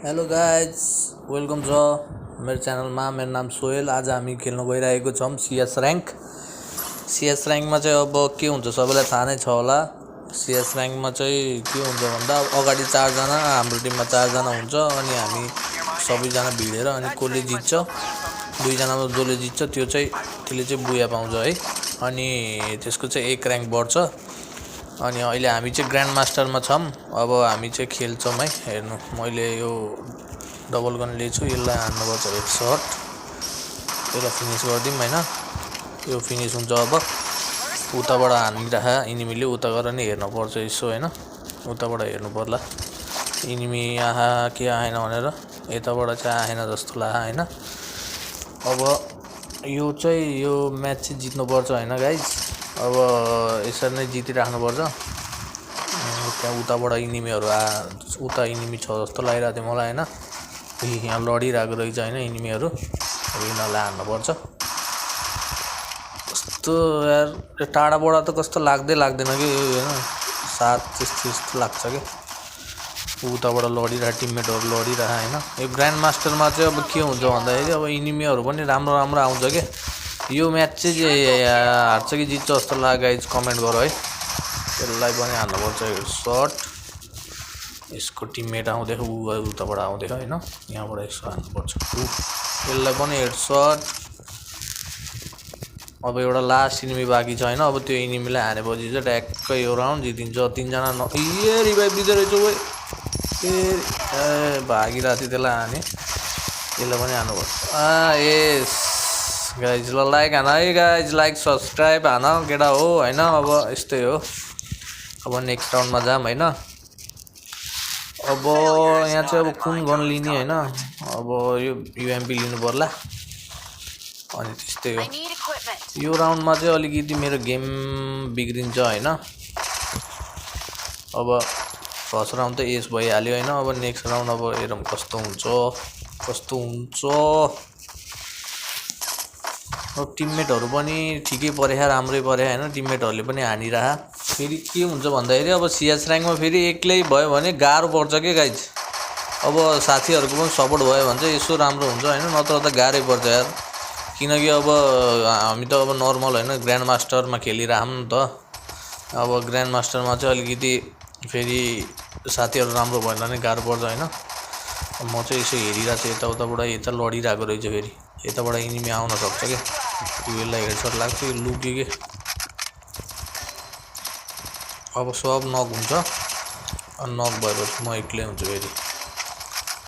Hello guys, welcome छ मेरो च्यानलमा। मेरो नाम सोहेल। आज हामी खेल्न गइरहेको छौँ सीएस र्याङ्कमा चाहिँ अब के हुन्छ सबैलाई थाहा नै छ होला। सीएस र्याङ्कमा चाहिँ के हुन्छ भन्दा अगाडि 4 जना, हाम्रो टिममा 4 जना हुन्छ अनि हामी सबैजना भिडेर अनि कसले जित्छ, 2 जनामा जसले जित्छ त्यसले चाहिँ बुया पाउँछ है। अनि त्यसको चाहिँ 1 र्याङ्क बढ्छ। अनि अहिले हामी चाहिँ ग्रान्ड मास्टरमा छौँ। अब हामी चाहिँ खेल्छौँ है। हेर्नु, मैले यो डबल गन लिएछु, यसलाई हान्नुपर्छ हेडसट। यसलाई फिनिस गरिदिउँ होइन। यो फिनिस हुन्छ। अब उताबाट हानिराखा इनिमीले, उता गएर नि हेर्नुपर्छ यसो होइन। उताबाट हेर्नु पर्ला इनिमी आहा के आएन भनेर। यताबाट चाहिँ आएन जस्तो लाग्यो होइन। अब यो म्याच चाहिँ जित्नुपर्छ होइन गाइज। अब यसरी नै जितिराख्नुपर्छ। त्यहाँ उताबाट इनिमीहरू उता इनिमी छ जस्तो लागिरहेको थियो मलाई होइन। यहाँ लडिरहेको रहेछ होइन इनिमीहरू। यिनीहरूलाई हान्नुपर्छ। कस्तो यार टाढाबाट त कस्तो लाग्दैन कि होइन, साथ त्यस्तो लाग्छ कि उताबाट लडिरहेको टिममेटहरू लडिरहेको होइन। यो ग्रान्ड मास्टरमा चाहिँ अब के हुन्छ भन्दाखेरि अब इनिमीहरू पनि राम्रो आउँछ कि। यो म्याच चाहिँ हार्छ कि जित्छ जस्तो लाग्यो गाइज, कमेन्ट गर है। यसलाई पनि हान्नुपर्छ हेडसट। यसको टिममेट आउँदै उताबाट आउँदै होइन, यहाँबाट यसो हान्नुपर्छ। यसलाई पनि हेडसट। अब एउटा लास्ट इनिमी बाँकी छ होइन। अब त्यो इनिमीलाई हानेपछि चाहिँ ट्याक्कै यो राउन्ड जितिन्छ। 3 जना रिभाइभ दिँदो रहेछ वे। भागिरहेको थियो, त्यसलाई हाने। यसलाई पनि हान्नुपर्छ। यस गाइज, ल लाइक हान है गाइज, लाइक सब्सक्राइब हान केटा हो होइन। अब यस्तै हो। अब नेक्स्ट राउन्डमा जाऊँ होइन। अब यहाँ चाहिँ अब कुन गन लिने होइन। अब यो युएमपी लिनु पर्ला। अनि त्यस्तै हो। यो राउन्डमा चाहिँ अलिकति मेरो गेम बिग्रिन्छ होइन। अब फर्स्ट राउन्ड त एस भइहाल्यो होइन। अब नेक्स्ट राउन्ड अब हेरौँ कस्तो हुन्छ। अब टिममेटहरू पनि ठिकै परेछ, राम्रै परेछ होइन। टिममेटहरूले पनि हानिरह। फेरि के हुन्छ भन्दाखेरि अब सीएस र्याङ्कमा फेरि एक्लै भयो भने गाह्रो पर्छ के गाइज। अब साथीहरूको पनि सपोर्ट भयो भने चाहिँ यसो राम्रो हुन्छ होइन। नत्र त गाह्रै पर्छ यार। किनकि अब हामी त अब नर्मल होइन, ग्रान्ड मास्टरमा खेलिरहौँ नि त। अब ग्रान्ड मास्टरमा चाहिँ अलिकति फेरि साथीहरू राम्रो भएन भने गाह्रो पर्छ होइन। म चाहिँ यसो हेरिरहेको छु यताउताबाट, यता लडिरहेको रहेछ। फेरि यताबाट इनिमी आउन सक्छ क्या। यसलाई हेडसट लाग्छ, यो लुक्यो के। अब सब नक हुन्छ। अनि नक भएपछि म एक्लै हुन्छु फेरि।